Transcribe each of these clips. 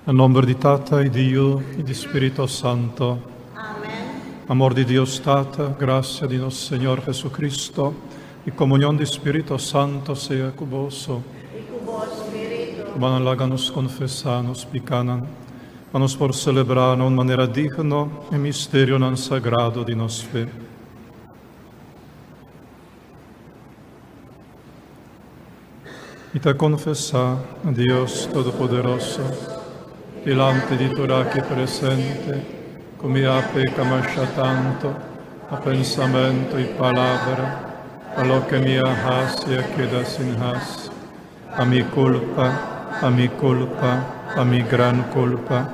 Na nomber di Tata y di Yu y di Spirito Santo. Amen. Amor di Dios Tata, gracia di nos Señor Jesucristo y comunion di Spirito Santo sea cu boso. Y cu bo spirito. Rumannan, laga nos confesa nos picanan, pa nos por celebra na un manera digno e misterionan sagrado di nos fe. Mi ta konfesá na Dios Todopoderoso, dilanti di tur aki presente, ku mi a peka masha tantu na pensamentu i palabra, pa loke mi a hasi a keda sin hasi. Pa mi kulpa, pa mi kulpa, pa mi gran kulpa.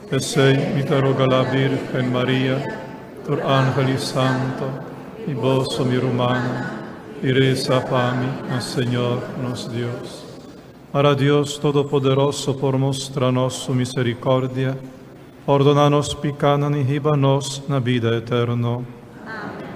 P'esei mi ta roga la Bírgen Maria, tur ángel i santo, i boso mi rumannan, i resa pa mi na Señor nos Dios. Ora Dios Todopoderoso por mustra nos su misericordia, pordona nos picanan i hiba nos na bida eterno. Amen.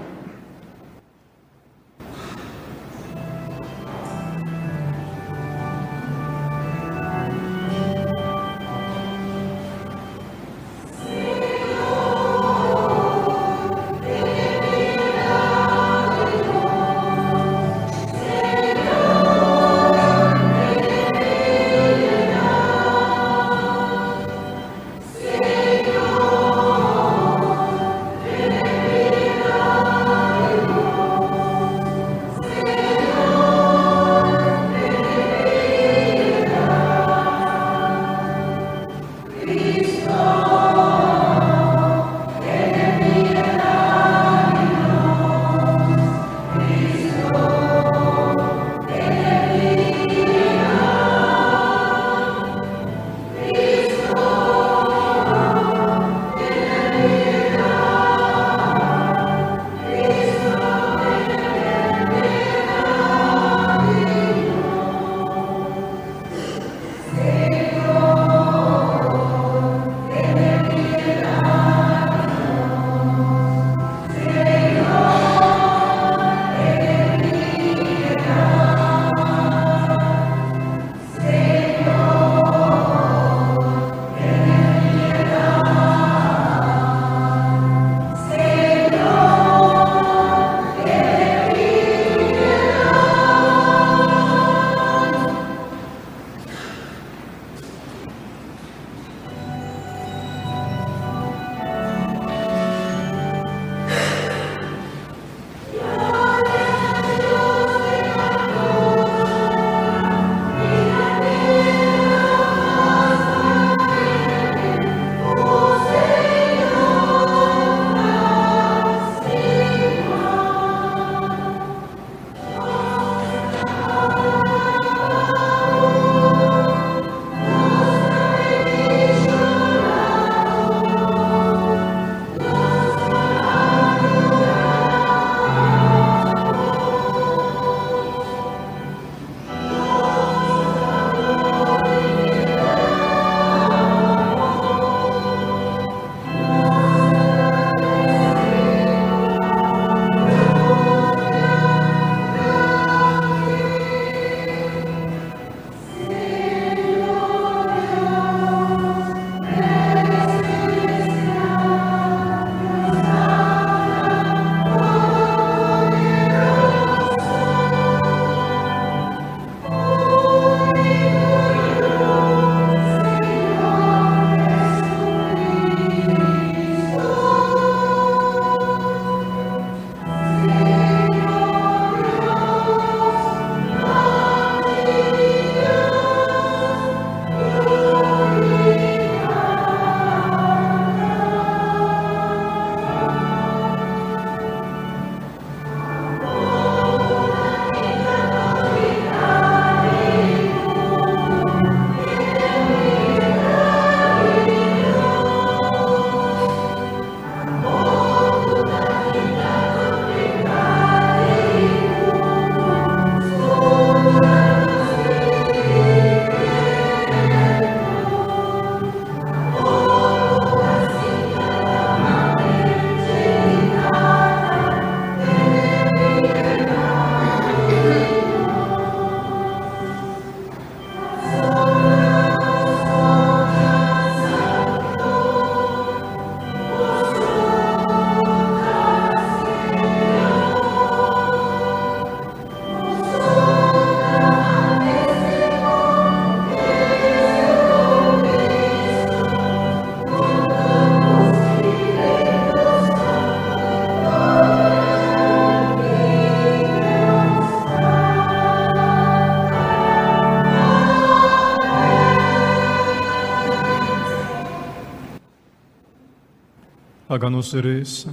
Laga nos resa.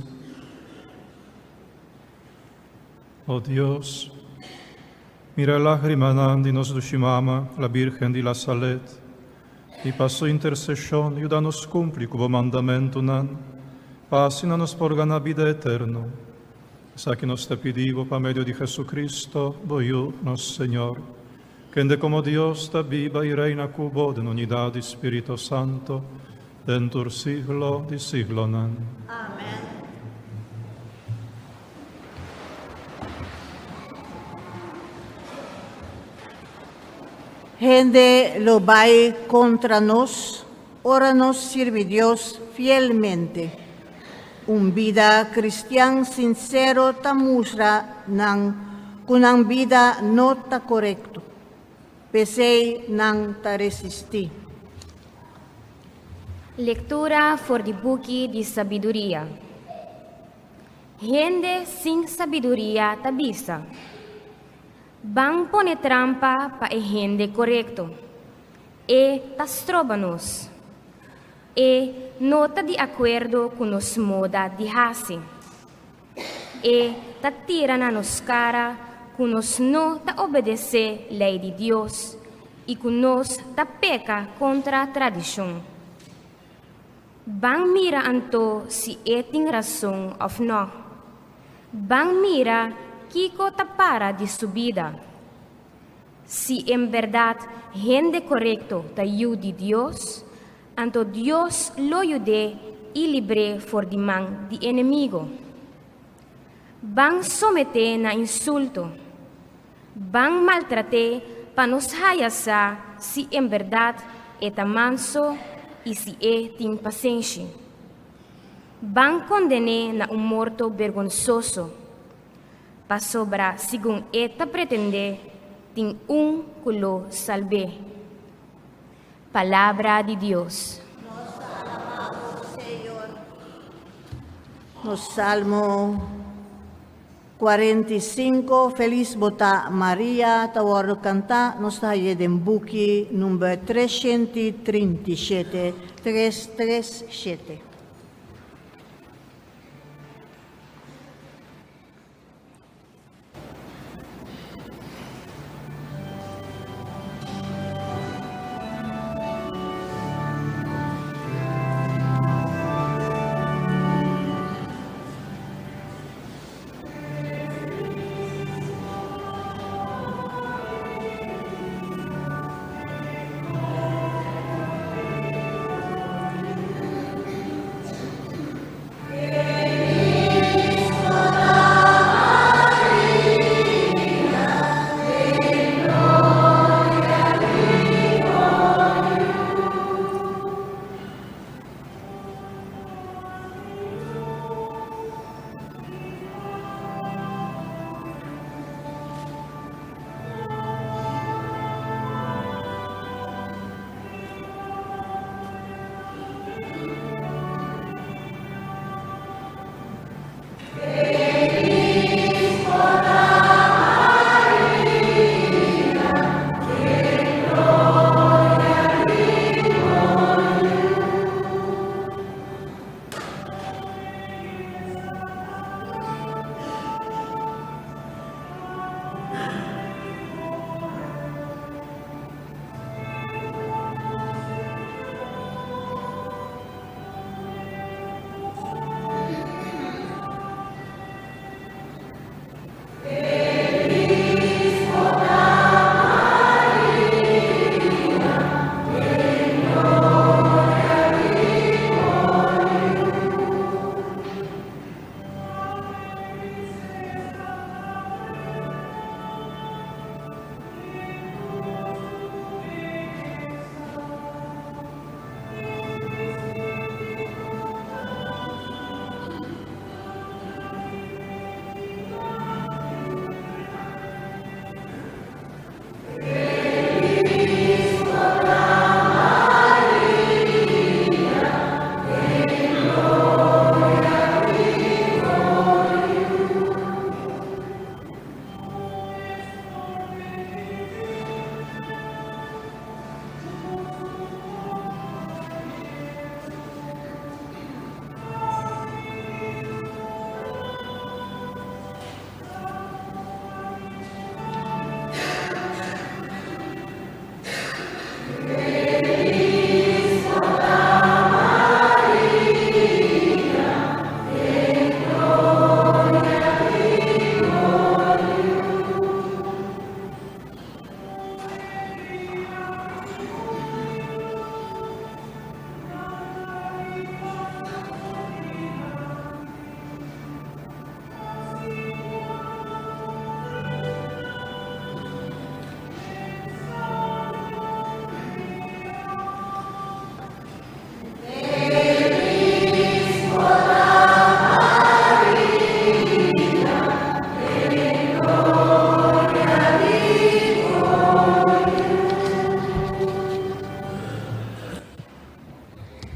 O Dios, mira e lágrimanan di nos dushi Mama, la Birgen di La Salette, i pa su interseshon yuda nos kumpli ku bo mandamentunan, pa asina nos por gana bida eterno. Esaki nos ta pidi bo pa medio di Jesucristo, bo Yu, nos Señor, kende komo Dios ta biba i reina ku bo den unidat di Spirito Santo, den tur siglo di siglonan. Amen. Hende lo bai kontra nos ora nos sirbi Dios fielmente. Un bida kristian sinsero ta mustra nan ku nan bida no ta korekto. P'esei nan ta resistí. Lektura for di Buki di Sabiduria. Hende sin sabiduria ta bisa, Ban pone trampa pa e hende korekto. E ta stroba nos. E no ta di akuerdo ku nos moda di hasi. E ta tira na nos kara ku nos no ta obedesé lei di Dios i ku nos ta peka kontra tradishon. Ban mira anto si e tin rason òf nò. Ban mira kiko ta para di su bida. Si en bèrdat hende korekto ta yu di Dios, anto Dios lo yud'é i libr'é for di man di enemigo. Ban someté na insulto. Ban maltrat'é pa nos haya sa si en bèrdat e ta manso i si e tin pasenshi. Ban konden'é na un morto bergonsoso. Pasobra segun e ta pretendé, tin un ku lo salb'é. Palabra di Dios. Nos ta alabá bo, Señor. Nos Salmo 45, Felis bo ta, Maria, ta wòrdu kantá. Nos ta hañ'é den buki number 337, 337.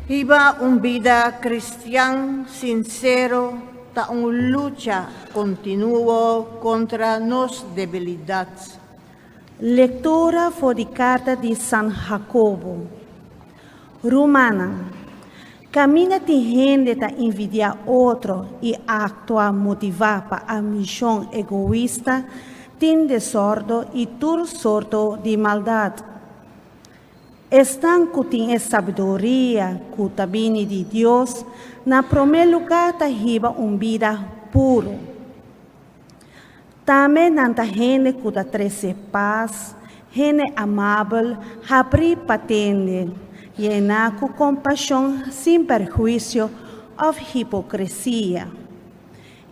Hiba un bida kristian sinsero ta un lucha kontinuo kontra nos debilidat. Lektura for di karta di San Hakobo. Rumannan, kaminda tin hende ta envidiá otro i aktua motivá pa ambishon egoista, tin desòrdu i tur sorto di maldat. Esnan ku tin e sabiduria ku ta bini di Dios, na promé lugá ta hiba un bida puru. Tambe nan ta hende ku ta trese pas, hende amabel, habrí pa tende, yená ku kompashon sin perhuisio òf hipokresia.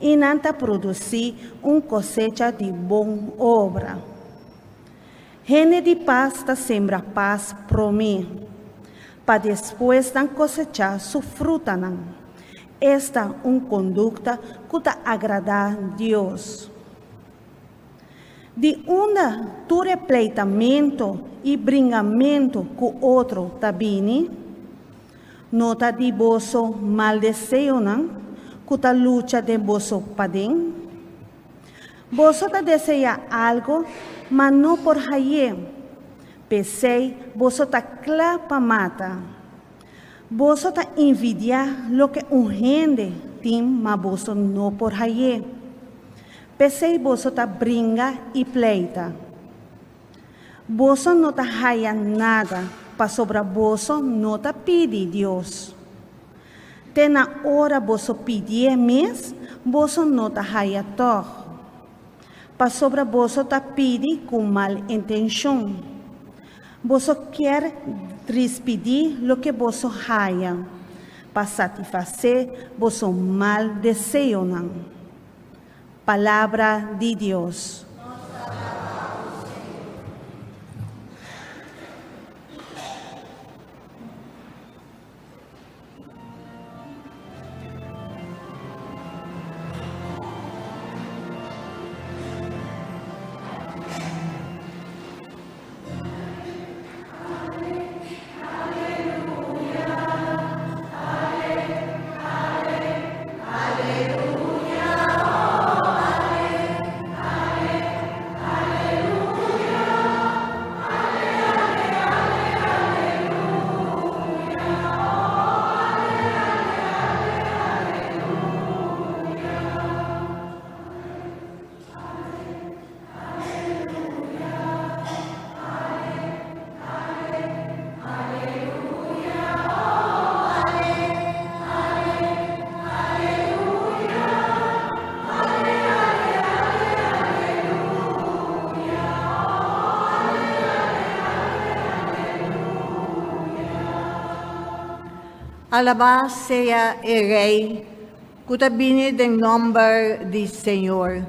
I nan ta produsí un kosecha di bon obra. Hende di pas ta sembra pas promé, pa despues nan kosechá su frutanan. Esta un kondukta ku ta agradá Dios! Di unda tur e pleitamentu i bringamentu ku otro ta bini? No ta di boso mal deseonan ku ta lucha den boso paden? Boso ta deseá algo, ma no por haye. P'esei boso ta kla pa mata. Boso ta envidiá loke un hende tin, ma boso no por haye. P'esei boso ta bringa i pleita. Boso no ta haya nada, pasobra boso no ta pidi Dios. Te na ora boso pidié mes, boso no ta haya tòg, pasobra boso ta pidi ku mal intenshon. Boso kier rispidí loke boso haya, pa satisfasé boso mal deseonan. Palabra di Dios. Alabá sea e Rei ku ta bini den nòmber di Señor.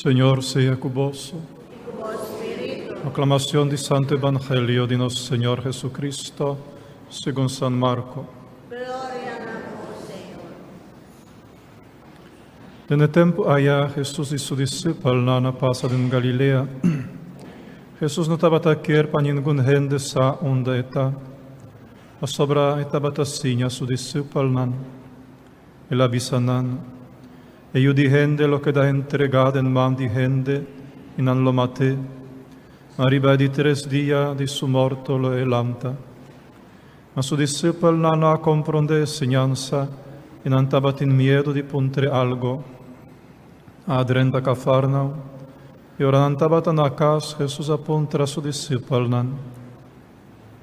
Señor sea cu boso. Proclamación di Santo Evangelio di nos Señor Jesucristo, según San Marco. Den e tempu aya Hesus i su disipelnan a pasa den Galilea. Hesus no tabata kier pa ningun hende sa unda e ta, pasobra e tabata siña su disipelnan. El a bisa nan, E Yu di hende lo keda entregá den man di hende i nan lo mat'é, ma riba e di tres dia di su morto lo e lanta. Ma su disipelnan no a komprondé e siñansa i nan tabatin miedu di puntr'é algo. A drenta Kafarnau, i ora nan tabata na kas, Hesus a puntra su disipelnan,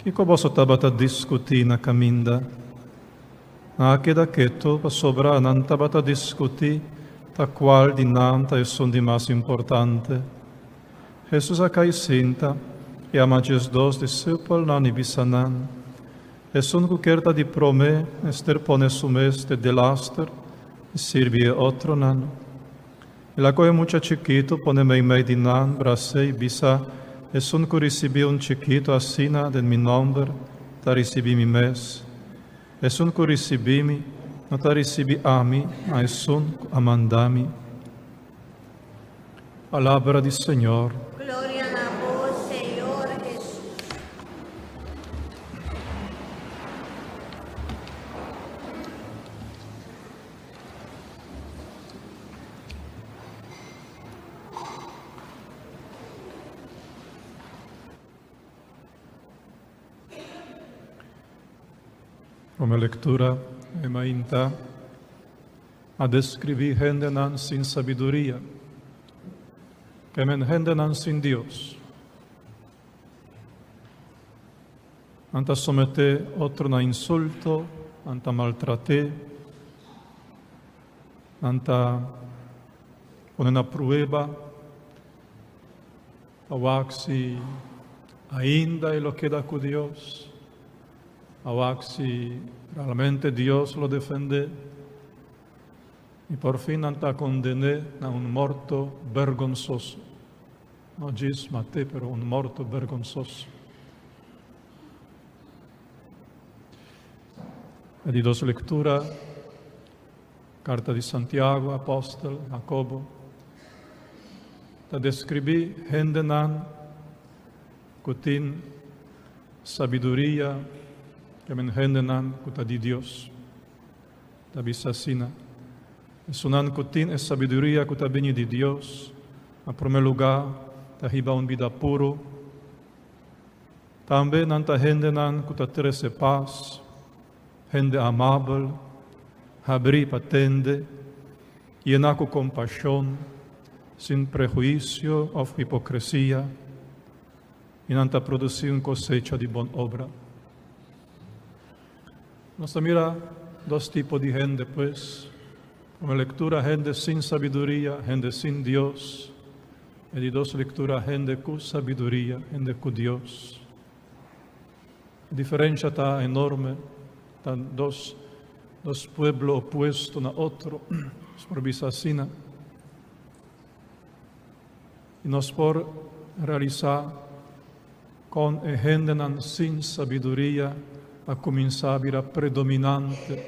Kiko boso tabata diskutí na kaminda? Nan a keda ketu pasobra nan tabata diskutí ta kual di nan ta esun di mas importante. Hesus a kai sinta, i a yama 12 disipelnan i bisa nan, Esun ku kier ta di promé mester pone su mes te delaster i sirbi e otronan. El a kohe mucha chikitu pone meimei di nan, bras'é i bisa, Esun ku risibí un chikitu asina den mi nòmber, ta risibí mi mes. Esun ku risibí mi, no ta risibí ami, ma esun ku a manda mi. Palabra di Señor. Gloria na bo, Señor Jesus. Prome lectura e mainta a describi hendenan sin sabiduria, ke men hendenan sin Dios. Nan ta someté otro na insulto, nan ta maltraté, nan ta pone na prueba pa wak si ainda e lo keda ku Dios, pa wak si realmente Dios lo defendé. I por fin nan ta kondené na un morto bergonsoso. No djis maté, pero un morto bergonsoso. E di dos lectura, carta di Santiago, apostel Jacobo, ta describí hendenan cu tin sabiduria, ke men hendenan cu ta di Dios. Ta bisa asina, Esunnan ku tin e sabiduria ku ta bini di Dios, na promé lugá ta hiba un bida puru. Tambe nan ta hendenan ku ta trese pas, hende amabel, habrí pa tende, yená ku kompashon, sin prehuisio òf hipokresia, i nan ta produsí un kosecha di bon obra. Nos ta mira dos tipo di hende, pues. Prome lectura, hende sin sabiduria, hende sin Dios. E di dos lectura, hende cu sabiduria, hende cu Dios. E diferencia ta enorme, ta dos, dos pueblo opuesto na otro, nos por bisa asina. I nos por realisá kon e hendenan sin sabiduria a kuminsá bira predominante,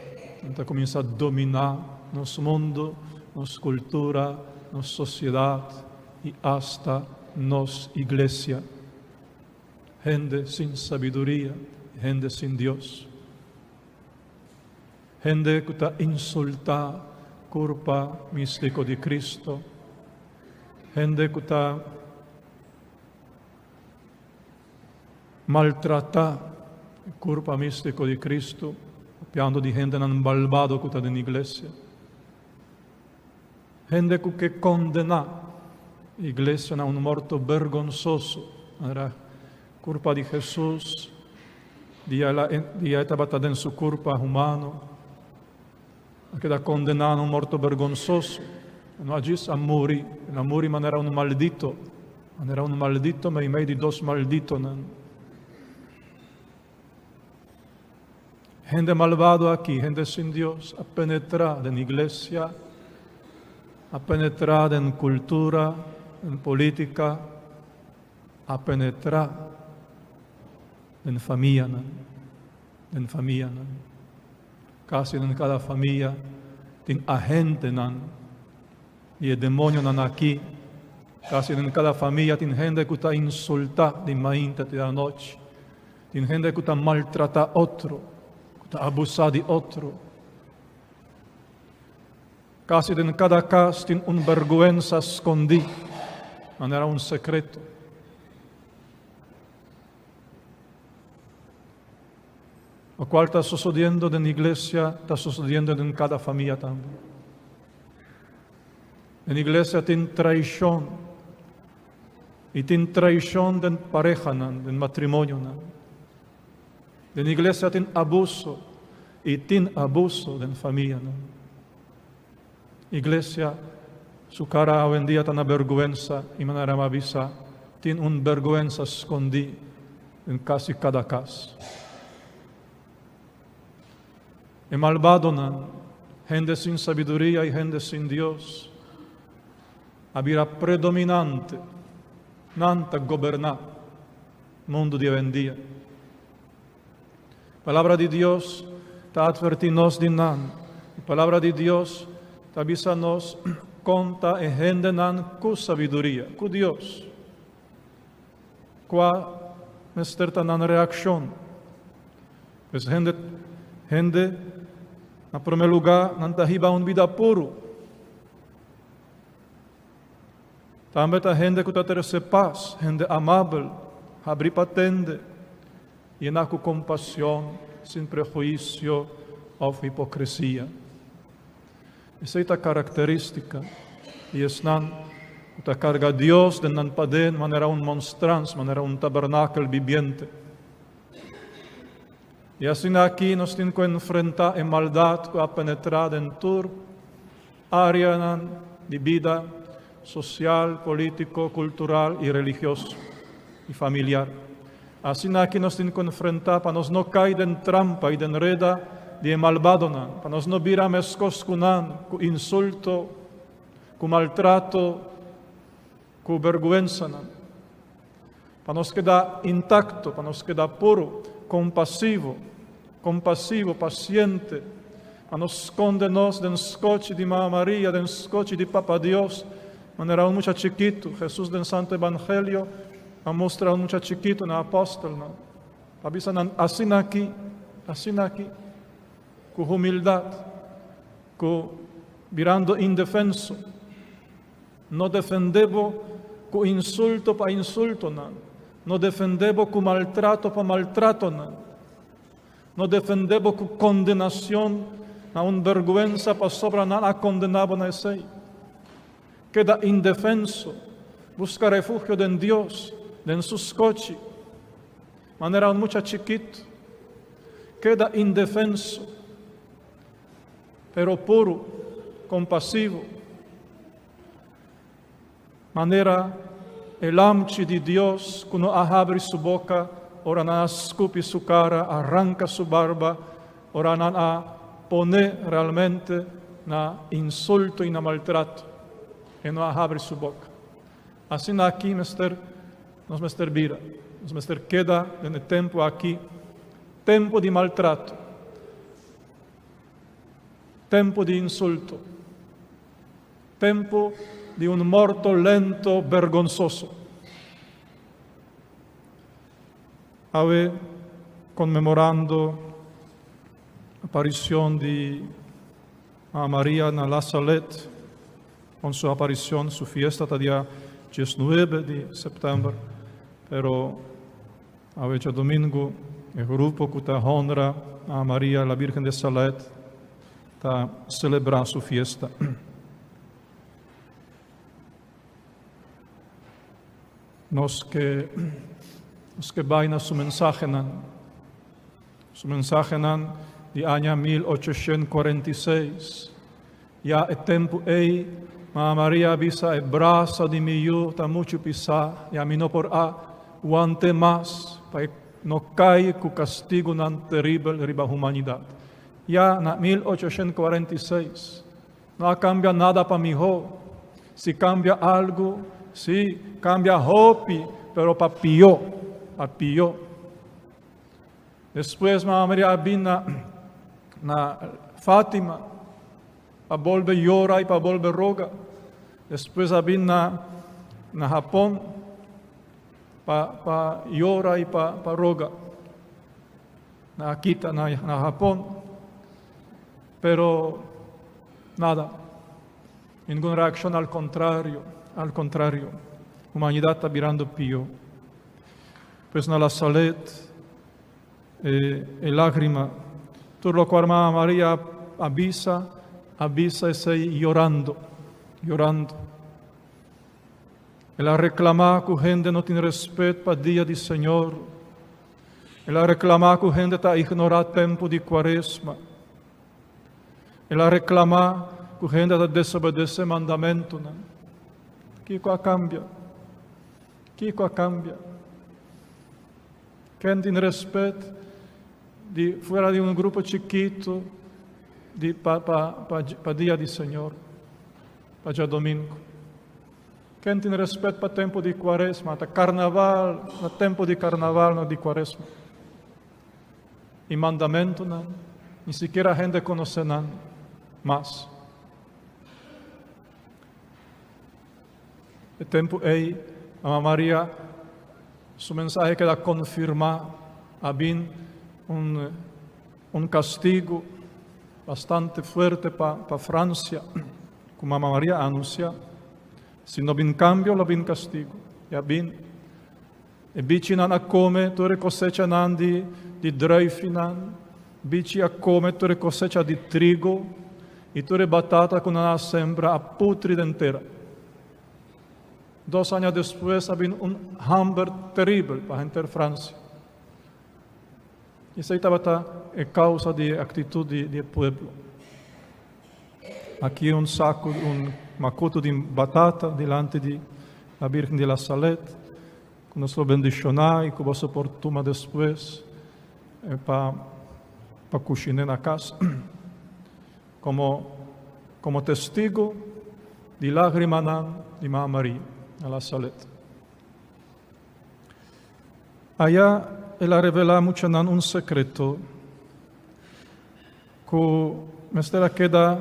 nan ta kuminsá dominá nos mundu, nos kultura, nos sosiedat i asta nos iglesia. Hende sin sabiduria, hende sin Dios. Hende ku ta insultá kurpa místiko di Kristo. Hende ku ta maltratá e kurpa místiko di Kristu, papiando di hendenan malbado ku ta den iglesia. Hende ku ke kondená iglesia na un morto bergonsoso, manera kurpa di Hesus dia el a dia e tabata den su kurpa humano, a keda kondená na un morto bergonsoso. E no a djis a muri, el a muri manera un maldito, manera un maldito meimei di dos malditonan. Hende malbado aki, hende sin Dios, a penetrá den iglesia, a penetrá den kultura, den polítika, a penetrá den famianan, den famianan. Kasi den kada famia tin agentenan di e demonionan aki. Kasi den kada famia tin hende ku ta insultá di mainta te anochi. Tin hende ku ta maltratá otro, ku ta abusá di otro. Kasi den kada kas tin un bèrgwensa skondí, manera un sekreto. Lokual ta sosodiendo den iglesia ta sosodiendo den kada famia tambe. Den iglesia tin traishon i tin traishon den parehanan, den matrimonionan. Den iglesia tin abuso i tin abuso den famianan. Iglesia su kara awendia ta na bèrgwensa i manera mi a bisa. Tin un bergwensa skondí den kasi kada kas. E malbadonan, hende sin sabiduria i hende sin Dios, a bira predominante. Nan ta goberná mundu di awendia. Palabra di Dios ta atvertí nos di nan. E Palabra di Dios ta bisa nos kon ta e hendenan ku sabiduria, ku Dios. Kua mester ta nan reakshon? Pues hende, hende na promé lugá nan ta hiba un bida puru. Tambe ta hende ku ta trese pas, hende amabel, habrí pa tende, yená ku kompashon, sin prehuisio òf hipokresia. Esei ta karakterístika di esnan ku ta karga Dios den nan paden manera un monstrans, manera un tabernakel bibiente. I asina aki nos tin ku enfrentá e maldat ku a penetrá den tur Áreanan di bida sosial, polítiko, kultural i religioso i familiar. Asina aki nos tin ku enfrentá pa nos no kai den trampa i den reda di e malbadonan, pa nos no bira meskos ku nan, ku insulto, ku maltrato, ku berguensanan. Pa nos keda intakto, pa nos keda puru, kompasivo, kompasivo, pasiente, pa nos skonde nos den skochi di Mama Maria, den skochi di Papa Dios, manera un mucha chikitu. Hesus den Santo Evangelio a mustra un mucha chikitu na apòstelnan, pa bisa nan asina aki, asina aki, ku humildat, ku birando indefenso. No defendé bo ku insulto pa insultonan. No defendé bo ku maltrato pa maltratonan. No defendé bo ku kondenashon na un bèrgwensa pasobra nan a kondená bo na esei. Keda indefenso, buska refugio den Dios, den su skochi, manera un mucha chikitu. Keda indefenso, pero puru, kompasivo. Manera e Lamchi di Dios ku no a habri su boka ora nan a skupi su kara, a ranka su barba, ora nan a pon'é realmente na insulto i na maltrato, e no a habri su boka. Asina aki mester nos mester bira, nos mester keda den e tempu aki, tempu di maltrato, tempu di insulto. Tempu di un morto lento bergonsoso. Awe conmemorando aparicion di Mama Maria na La Salette, con su aparicion, su fiesta ta dia 19 di september, pero awe djadomingo e grupo cu ta honra Mama Maria la Virgen de Salette ta selebrá su fiesta. Nos ke nos ke bai na su mensahenan. Su mensahenan di aña 1846. Ya e tempu ei, Mama Maria a bisa e brasa di mi yu ta muchu pisá, ya mi no por a want'é mas pa e no kai ku kastigunan teribel riba humanidat. Ya na 1846 no a kambia nada pa mihó. Si kambia algu, sí, kambia hopi, pero pa pió, pa pió. Despues Mama Maria a bin na na Fátima pa bolbe yora i pa bolbe roga. Despues a bin na na Hapon pa pa yora i pa pa roga. Na Akita, na, na Japón. Pero nada. Ningun reaccion, al contrario, al contrario. Humanidad ta birando pio. Pues na La Salette, e, e lágrima, tur locual Mama Maria a bisa, a bisa esey yorando, yorando. El a reclama cu hende no tin respet pa dia di Señor. El a reklamá ku hende ta ignorá tempu di kuaresma. El a reklamá ku hende ta desobedesé mandamentunan. Kiko a kambia? Kiko a kambia? Ken tin respet di fuera di un grupo chikitu di pa pa pa pa dia di Señor, pa djadomingo? Ken tin respet pa tempu di Kuaresma? Ta karnaval, na tempu di karnaval, no di Kuaresma. I mandamentunan, ni sikiera hende konosé nan mas. E tempu ei, Mama Maria su mensahe keda konfirmá. A bin un un kastigu bastante fuerte pa pa Fransia, ku Mama Maria a anunsiá. Si no bin kambio, lo bin kastigu. I a bin. E bichinan a kome tur e kosechanan di di druifinan, bichi a kome tur e kosecha di trigo, i tur e batata ku nan a sembra a putri den tera. Dos aña despues a bin un hamber teribel pa henter Fransia. Esei tabata e kousa di e aktitut di di e pueblo. Aki un saku, un makutu di batata dilanti di la Virgen di la Salette, ku nos lo bendishoná i ku boso por tuma despues pa pa kushiné na kas komo komo testigu di lágrimanan di Mama Maria na La Salette. Aya el a revelá muchanan un sekreto ku mester a keda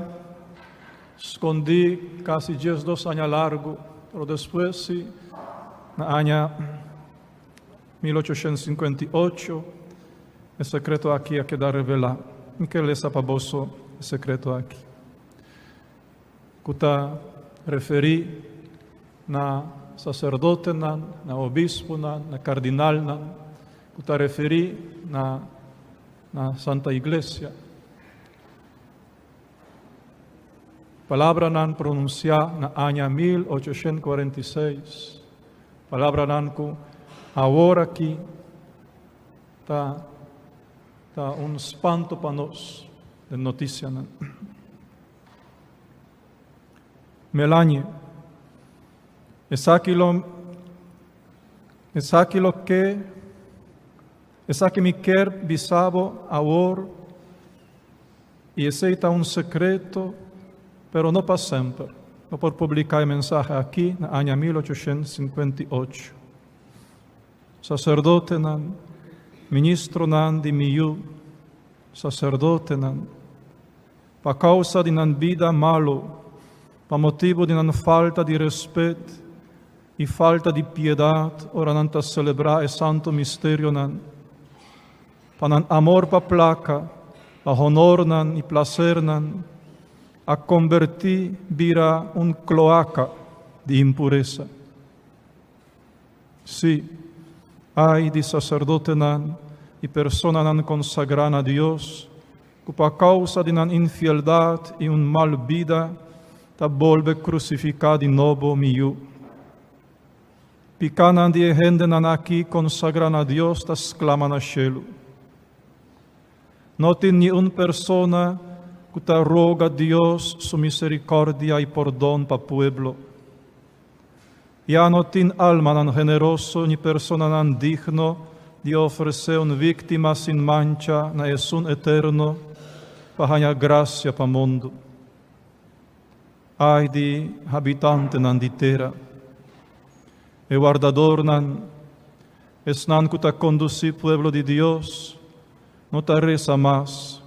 skondí kasi 12 aña largu, pero despues si na aña 1858 e sekreto aki a keda revelá. Mi ke lesa pa boso e sekreto aki, ku ta referí na saserdotenan, na obisponan, na kardinalnan, ku ta referí na na Santa Iglesia. Palabranan pronunsiá na aña 1846, palabranan ku awor aki ta ta un spanto pa nos den notisianan. Melanie, esaki lo esaki lo ke Esaki mi kier bisa bo awor, i esei ta un sekreto, pero no pa semper. No por publiká e mensahe aki na aña 1858. Saserdotenan, ministronan di mi yu, saserdotenan, pa kousa di nan bida malu, pa motibu di nan falta di respet, I falta di piedat ora nan ta selebrá e santu misterionan. Pa nan amor pa plaka, pa honornan i plasernan, a kombertí bira un kloaka di impuresa. Sí, ai di saserdotenan i personanan konsagrá na Dios, ku pa kousa di nan infieldat i un mal bida ta bolbe krusifiká di nobo mi Yu. Pikánan di e hendenan akí konsagrá na Dios ta sklama na shelu. No tin ni un persona ku ta roga Dios su miserikòrdia i pordon pa pueblo. Ya no tin almanan generoso ni personanan digno di ofresé un víktima sin mancha na Esun Eterno pa haña grasia pa mundu. Ai di habitantenan di tera! E wardadornan, esnan ku ta kondusí pueblo di Dios, no ta resa mas,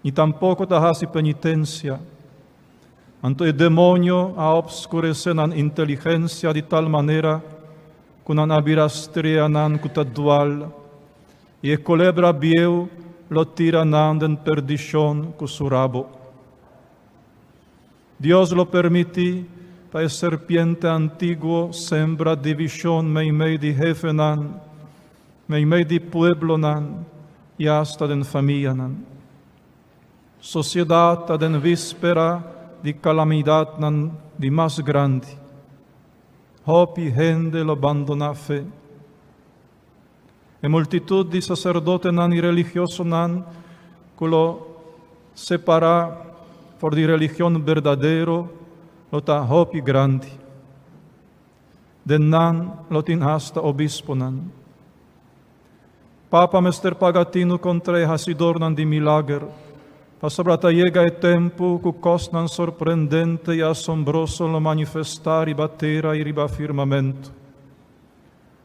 ni tampoko ta hasi penitensia. Anto e demonio a opskuresé nan inteligensia di tal manera ku nan a bira streanan ku ta dual, i e kolebra bieu lo tira nan den perdishon ku su rabo. Dios lo permití pa e serpiente antiguo sembra divishon meimei di hefenan, meimei di pueblonan i asta den famianan. Sosiedat ta den víspera di kalamidatnan di mas grandi. Hopi hende lo bandoná fe. E multitut di saserdotenan i religiosonan ku lo separá for di religion berdadero lo ta hopi grandi. Den nan lo tin hasta obisponan. Papa mester paga tinu kontra e hasidornan di milager, pasobra ta yega e tempu ku kosnan sorprendente i asombroso lo manifestá riba tera i riba firmamentu.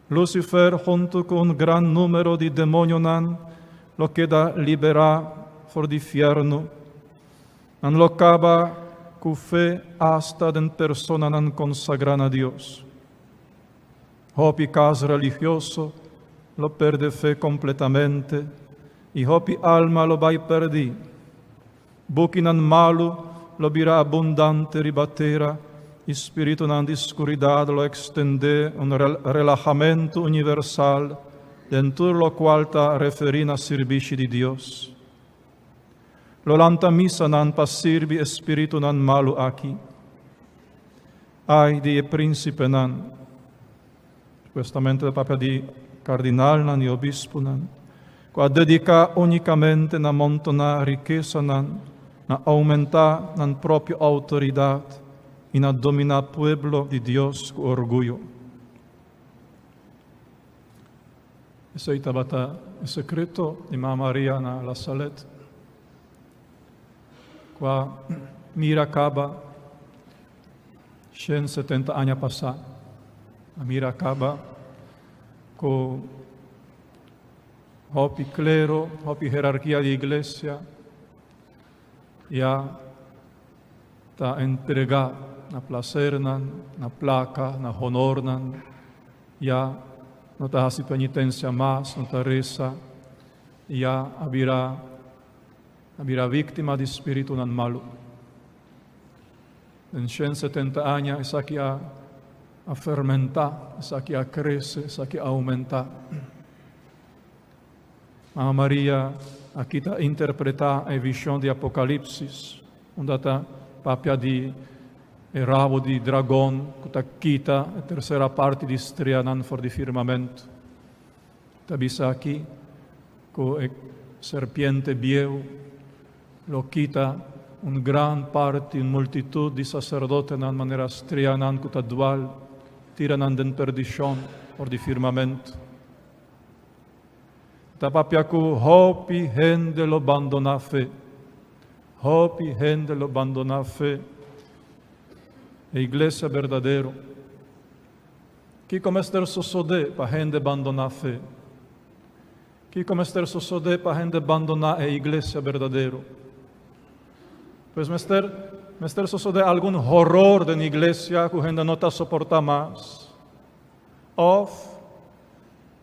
Lucifer huntu ku un gran número di demonionan lo keda liberá for di fièrnu. Nan lo kaba ku fe asta den personanan konsagrá na Dios. Hopi kas religioso lo perde fe kompletamente i hopi alma lo bai pèrdí. Bukinan malu lo bira abundante riba tera i spiritunan di skuridat lo ekstendé un relahamentu universal den tur lokual ta referí na sirbishi di Dios. Lo lanta misanan pa sirbi e spiritunan malu aki. Ai di e prínsipenan, supuestamente ta papia di kardinalnan i obispunan, ku a dediká únikamente na montoná rikesanan, na oumentá nan propio outoridat i na dominá pueblo di Dios ku orguyo. Esei tabata e sekreto di Mama Maria na La Salette. Ku a mira kaba 170 aña pasá. A mira kaba ku hopi klero, hopi herarkia di iglesia ya ta entregá na plasernan, na plaka, na honornan, ya no ta hasi penitensia mas, no ta resa, ya a bira a bira víktima di spiritunan malu. Den 170 aña esaki a a fermentá, esaki a krese, esaki a oumentá. Mama Maria aki ta interpretá e vishon di Apokalipsis, unda ta papia di e rabo di dragon ku ta kita e tersera parti di streanan for di firmamentu. Ta bisa aki ku e serpiente bieu lo kita un gran parti, un multitut di saserdotenan manera streanan ku ta dual, tira nan den perdishon for di firmamentu. Ta papia ku hopi hende lo bandoná fe. Hopi hende lo bandoná fe. E iglesia berdadero. Kiko mester sosodé pa hende bandoná fe? Kiko mester sosodé pa hende bandoná e iglesia berdadero? Pues mester mester sosodé algun horor den iglesia ku hende no ta soportá mas. Òf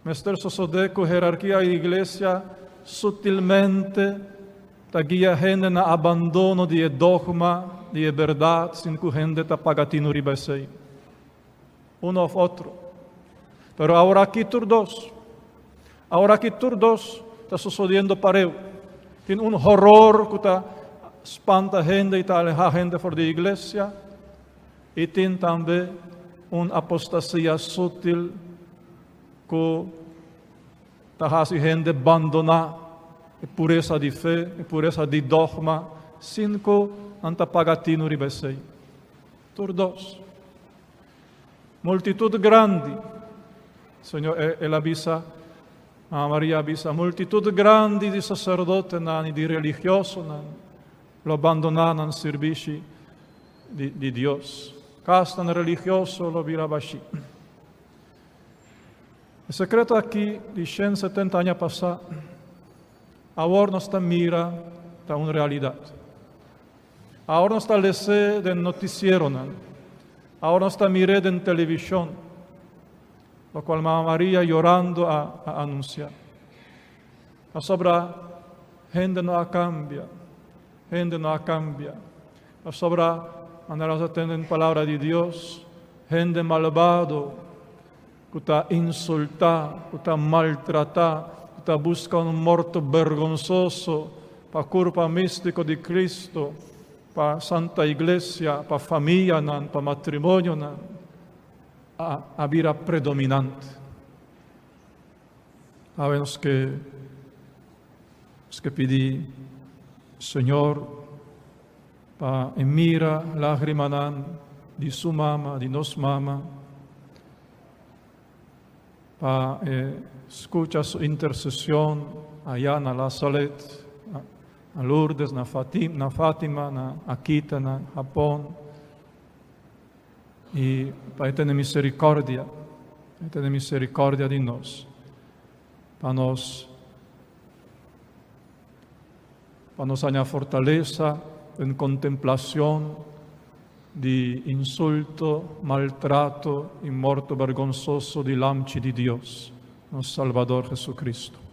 mester sosodé ku herarkia di iglesia sutilmente ta guia hende na abandono di e dogma di e bèrdat sin ku hende ta paga tinu riba esei. Uno of otro. Pero aworaki tur dos. Aworaki tur dos ta sosodiendo pareu. Tin un horor ku ta spanta hende i ta alehá hende for di iglesia. I tin tambe un apostasia sutil ku ta hasi hende bandoná e puresa di fe, e puresa di dogma, sin ku nan ta paga tinu riba esei. Tur dos. Multitud grandi. Señor, el a bisa, Mama Maria a bisa, multitud grandi di sacerdotenan i di religiosonan lo abandoná nan sirbishi di, di Dios. Kasnan religioso lo bira bashí. E sekreto aki di 170 aña pasá, awor nos ta mira ta un realidat. Awor nos ta les'é den notisieronan. Awor nos ta mir'é den televishon. Lokual Mama Maria yorando a a anunsiá. Pasobra hende no a kambia. Hende no a kambia. Pasobra, manera nos a tende den Palabra di Dios, hende malbado ku ta insultá, ku ta maltratá, ku ta buska un morto bergonsoso pa kurpa místiko di Kristu, pa Santa Iglesia, pa famianan, pa matrimonionan, a a bira predominante. Awe nos ke nos ke pidi Señor pa e mira lágrimanan di su mama, di nos mama. Pa e scucha su intercesion aya na La Salette, na Lourdes, na Fatima, na Akita, na Japon. Y pa e tene misericordia, e tene misericordia di nos, pa nos haña fortalesa den contemplacion di insulto, maltrato y morto bergonsoso di Lamchi di Dios, nos Salvador Jesucristo.